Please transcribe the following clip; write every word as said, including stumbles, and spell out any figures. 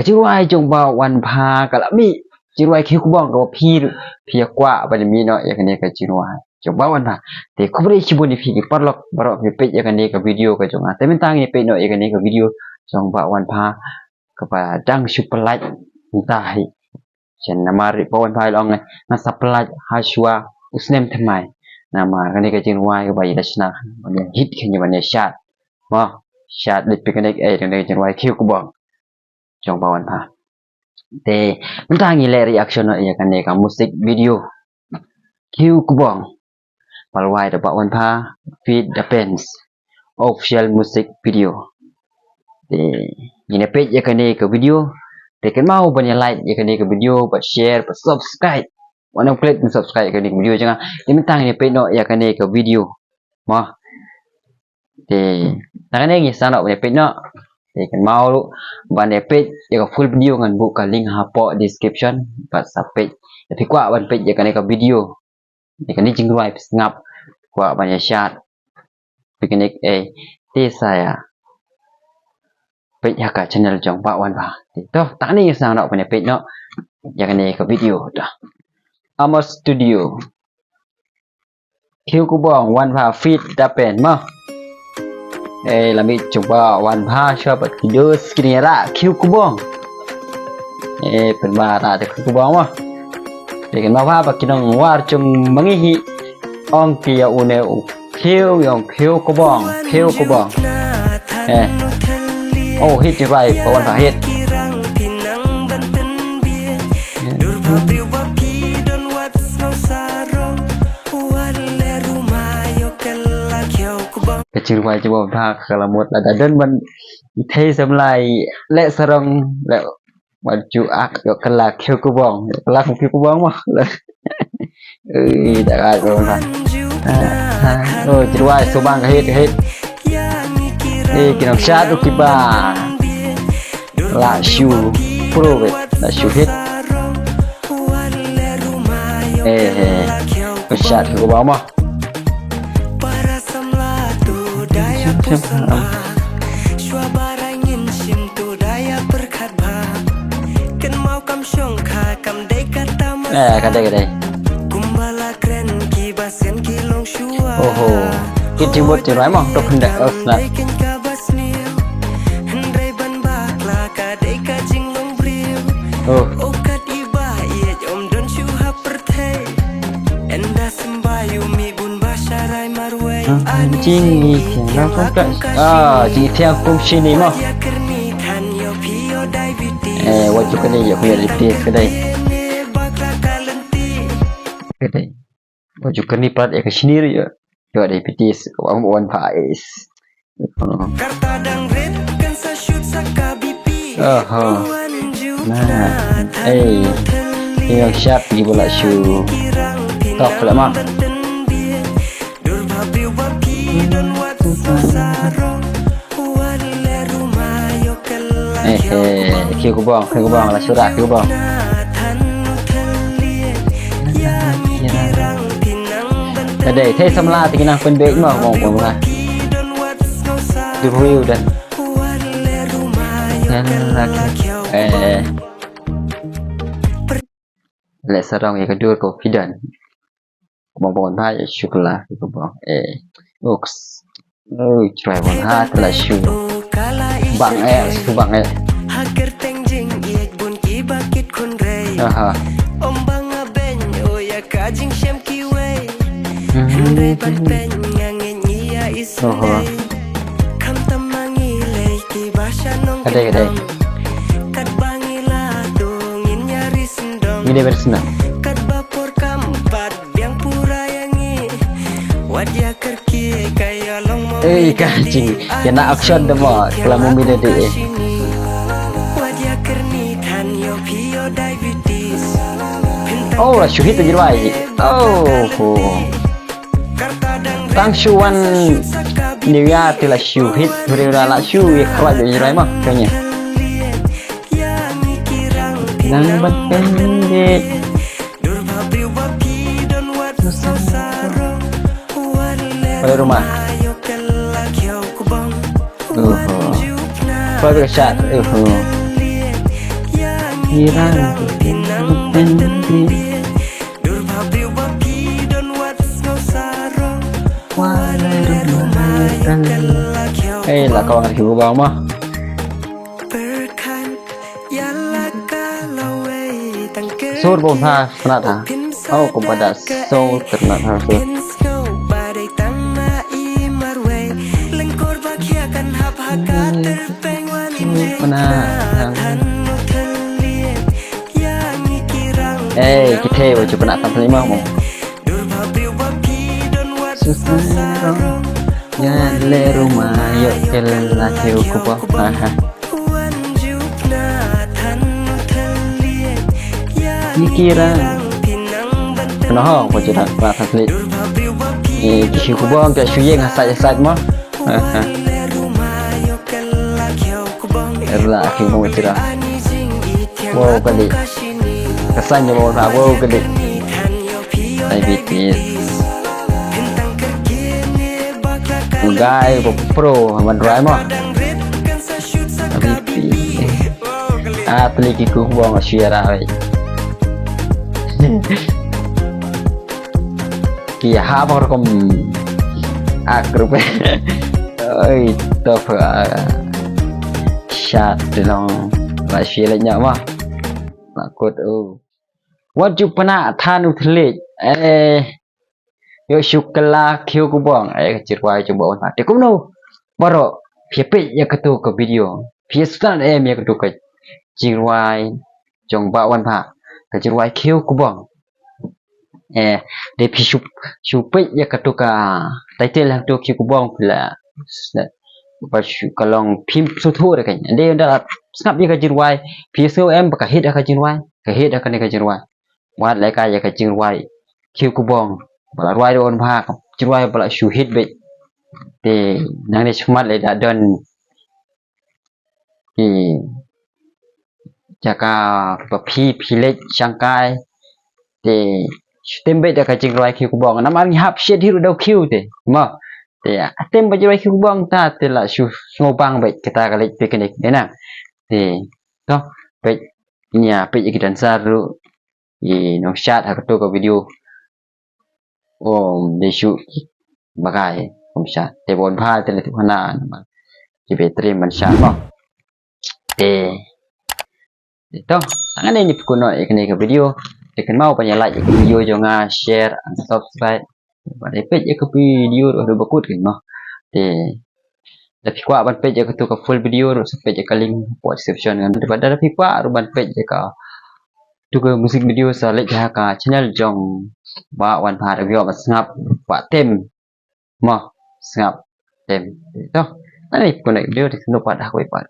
Jingrwai jong Bah Wanpha ka la mih. Jingrwai Khiew Kbong kaba phi, phi ïa kwah ban mih noh ïa kane ka jingrwai jong Bah Wanpha. Te khublei shibun ïa phi ki paralok baroh phi peit ïa kane ka video ka jong nga. Te mynta ngin peit noh ïa kane ka video jong Bah Wanpha kaba dang shu pyllait mynta hi. Shen namar Bah Wanpha i la ong nga sa pyllait ha shuwa u snem thymmai. Namar kane ka jingrwai kaba i la shna ban ïa hit kane ban ïa shad. Mo, shad leit picnic eh, kane ka jingrwai Khiew Kbong jong Bah Wanpha. Te mynta ngi leh reaction noh ïa kane ka music video Khiew Kbong, ba la rwai da Bah Wanpha feat Da Pens, official music video. Te ngin ïa peit ïa kane ka video. Te kynmaw ban ïa like ïa kane ka video, bad share, bad subscribe. Wat nym klet ban subscribe ïa kane ka video jong nga. Te mynta ngin ïa peit noh ïa kane ka video. Mo. Te tang kane ngi sdang noh ban ïa peit noh. Te kynmaw ruh ban ïa peit ïa ka full video, ngan buh ka link hapoh description. Bad sa peit, ïa phi kwah ban peit ïa kane ka video, ïa kane jingrwai phi sngap, kwah ban ïa shad picnic eh, te sa ïa peit ha ka channel jong Bah Wanpha. Te to, tang kane ngi sdang noh ban ïa peit noh ïa kane ka video. To, Amar Studio. Khiew Kbong, Wanpha feat Da Pens mo. Eh, la mih jong Bah Wanpha shuwa bad ki dos kine, ïa rah Khiew Kbong. Eh, pynbha rah da Khiew Kbong mo. Te kynmaw ba ki nongwar jong ma ngi hi, ong ki ïa une u Khiew, ïa u Khiew Kbong, Khiew Kbong. Eh. Oh, hit jingrwai Bah Wanpha, hit. Ka jingrwai jong Bah Wanpha ka la mut lada don ban ïa thei samla, leh sarong, leh wat ju ak, ïoh kylla Khiew Kbong, ïoh kylla Khiew Kbong mo. Ui, da ka Bah Wanpha. Ah, ah, oh, jingrwai sngewbang ka hit, ka hit. Eh, ki nongshad ruh kiba la shu pro bad la shu hit. Eh, eh. Nongshad ruh kiba mo. Eh, ka dei, ka dei. Oho. Ki jingmut jingrwai mo, to khyndiat, oh, snap. Oh. Ah, jingithiang, ah, jingithiang kum shini mo. Eh, wat ju kane ïa, kane ïa repeat ka dei. Ka dei. Wat ju kane pat ïa ka shini ruh ïa. Ïa dei P T S, Bah Wanpha is. Aha. Nah, eh, ïa shad kiba la shu top la ma. Eh, eh, Khiew Kbong, Khiew Kbong, la shu rah Khiew Kbong. Ka dei, thei samla te ki nang pynbeit mo, mo, mo, mo. Du view dan. Eh, eh. Leh sarong ïa ka dur ko phi don. Kbong bong bha ïa shu kylla kbong. Eh. Oks. Ui, jingrwai bong ha te la shu. Bang eh, shu bang eh. Aha. Oho. Ka dei, ka dei. Ngi dei bersna. Ei, ka jing, ïa na action da mo, kala mo mi da dei, eh. Oh, la shu hit jingrwai. Oh, ho. Tang shu wan New Year te la shu hit, hynrei la shu ïa khlaiñ jingrwai mo, kane. Nang bat pendek. Balik rumah. Uhu. Balik ka shad. Uhu. Kirang. Ei, la ka wang ri hu bang ma. Sur bom ha, penat ha. Oh, kumba da sur, penat ha sur. Penat ha. Eh, kita baca penat ha lima mo. Susah. Ya le ruma yo kel la keu kubo. Ha ha. Ni kira. Kena ho ko jira la translate. Ni ki shu kubo ka shu yeng ha sait ha sait mo. Ha ha. Erla ki mo jira. Wow kali. Kesan je mo wow kali. Ai B T S. Guy ba pro man rai mo. Abi pi. Ah, tli ki ku bong share ai. Ki ha bang rukom ak rupe. Oi, top. Shat long. Ba share nya ma. Lakut u. Wat ju pynah than u thylliej. Eh. Yo shu kylla khiew kubong. Eh, ka jingrwai jong Bah Wanpha. Te kumno baroh phi peit ïa katu ka video. Phi sngap em ïa katu ka jingrwai jong Bah Wanpha. Ka jingrwai khiew kubong. Eh, de phi shu, shu peit ïa katu ka title hangtu khiew kubong phi la. Ba shu ka long phim sngewthuh de kan. De ynda sngap ïa ka jingrwai. Phi sngew em ba ka hit ïa ka jingrwai. Ka hit ïa kane ka jingrwai. Wat leh ka ïa ka jingrwai khiew kubong ba la rwai da u Bah Wanpha, jingrwai ba la shu hit beit. Te nangne shakhmat leh da don ki jaka ba phi phi leit shangkai. Te shu tem beit da ka jingrwai khiew kubong. Namar ngi hap shet hi ruh da u khiew te. Mo. Te tem ba jingrwai khiew kubong ta te la shu sngewbang beit kata ka leit picnic. Te na. Te to beit nia peit ïa ki dancer ruh. I nongshad ha kato ka video. Om de shu bagai nongshad. Te Bah Wanpha te la tu khana nama. Ki battery man shad mo. Te. Te to. Tang ne ni pukun no ïa kane ka video. Te kynmaw ban ïa like ïa ka video jong nga, share and subscribe. Ban ïa peit ïa ka video ruh bakut kynmaw. Te. Da phi kwah ban peit ïa katu ka full video ruh sa peit ïa ka link hapoh description ngan. Te bad da phi kwah ruh ban peit ïa katu ka music video sa leit ha ka channel jong Bah Wanpha da phi kwah ban sngap kwah tem. Mo sngap tem. To. Nani pukun video te sngap pat ha kawei pat.